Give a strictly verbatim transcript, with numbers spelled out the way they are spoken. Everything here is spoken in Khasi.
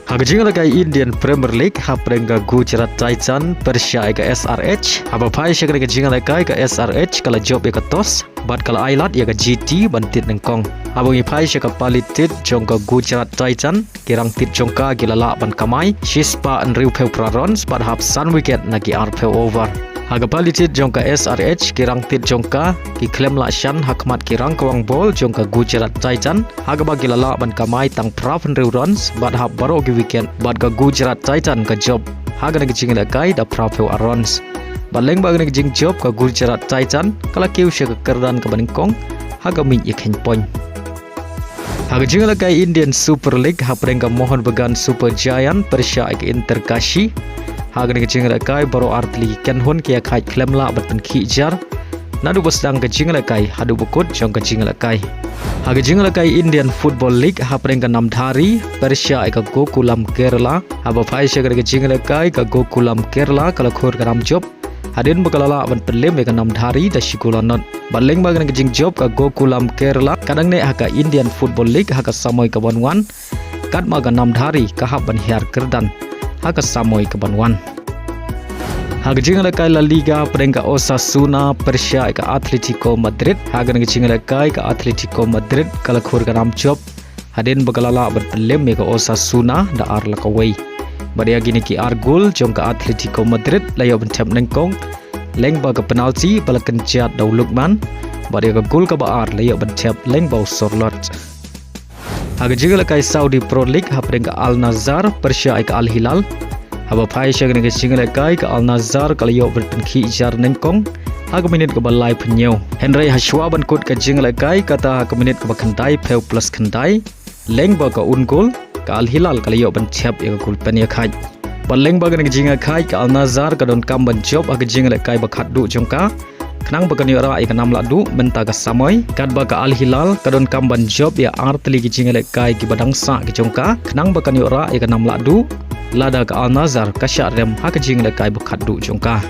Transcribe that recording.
Ha ka jingïalehkai Indian Premier League, hapdeng ka Gujarat Titan pyrshah ïa ka S R H. Haba phai sha kane ka jingïalehkai, ka S R H ka la jop ïa ka toss bad ka la ailad ïa ka G T ban tied nyngkong. Haba ngi phai sha ka pali tied jong ka Gujarat Titan, ki rangtied jong ka ki la lah ban kamai shispah hynriewphew phra runs bad hap san wicket na ki arphew over. Ha ka pali tied jong ka S R H, ki rangtied jong ka ki khlem lah shan ha khmat ki rangkawang bol jong ka Gujarat Titan, ha kaba ki la lah ban kamai tang phraphew hynriew runs bad hap baroh ki wicket, bad ka Gujarat Titan ka jop ha kane ka jingïalehkai da phraphew ar runs. Bad lyngba kane ka jingjop, ka Gujarat Titan ka la kiew sha ka kyrdan kaba nyngkong ha ka miej ïakheiñ point. Ha ka jingïalehkai Indian Super League, hapdeng ka Mohun Bagan Super Giant pyrshah ïa ka Inter Kashi. Ha kane ka jingïalehkai, baroh artylli ki kynhun ki ïakhaid khlem lah ban pynkhih jar naduh ba sdang ka jingïalehkai haduh ba kut jong ka jingïalehkai. Ha ka jingïalehkai Indian Football League, hapdeng ka Namdhari pyrshah ïa ka Gokulam Kerala. Haba phai sha kane ka jingïalehkai, ka Gokulam Kerala ka la khur ka nam jop hadien ba ka la lah ban pynlem ïa ka Namdhari da shi kol ha not. Bad lyngba kane ka jingjop, ka Gokulam Kerala ka dang neh ha ka Indian Football League ha ka samoi kaban wan, katba ka Namdhari ka hap ban hiar kyrdan ha ka samoi kaban wan. Ha ka jingïalehkai La Liga, hapdeng ka Osasuna pyrshah ïa ka Atletico Madrid. Ha kane ka jingïalehkai, ka Atletico Madrid ka la khur ka nam jop hadien ba ka la lah ban pynlem ïa ka Osasuna da ar la kawei. Bad ïa kine ki ar gol jong ka Atletico Madrid la ïoh ban thep nyngkong lyngba ka penalti ba la kynjat da u Lookman, bad ïa ka gol kaba ar la ïoh ban thep lyngba u Sorloth. Ha ka jingïalehkai Saudi Pro League, hapdeng ka Al Nassr pyrshah ïa ka Al Hilal. Haba phai sha kane ka jingïalehkai, ka Al Nassr ka la ïoh ban pynkhih jar nyngkong ha ka minit kaba laiphew hynñiew. Hynrei ha shuwa ban kut ka jingïalehkai, kata ha ka minit kaba khyndaiphew plus khyndai, lyngba ka own goal, ka Al Hilal ka la ïoh ban thep ïa ka gol pynïakhaid. Bad lyngba kane ka jingïakhaid, ka Al Nassr ka donkam ban jop ha ka jingïalehkai ba khatduh jong ka, khnang ba kan ïoh rah ïa ka nam lahduh mynta ka samoi, katba ka Al Hilal ka donkam ban jop ïa artylli ki jingïalehkai kiba dang sah ki jong ka, khnang ba kan ïoh rah ïa ka nam lahduh, lada ka Al Nassr ka shah rem ha ka jingïalehkai ba khatduh jong ka.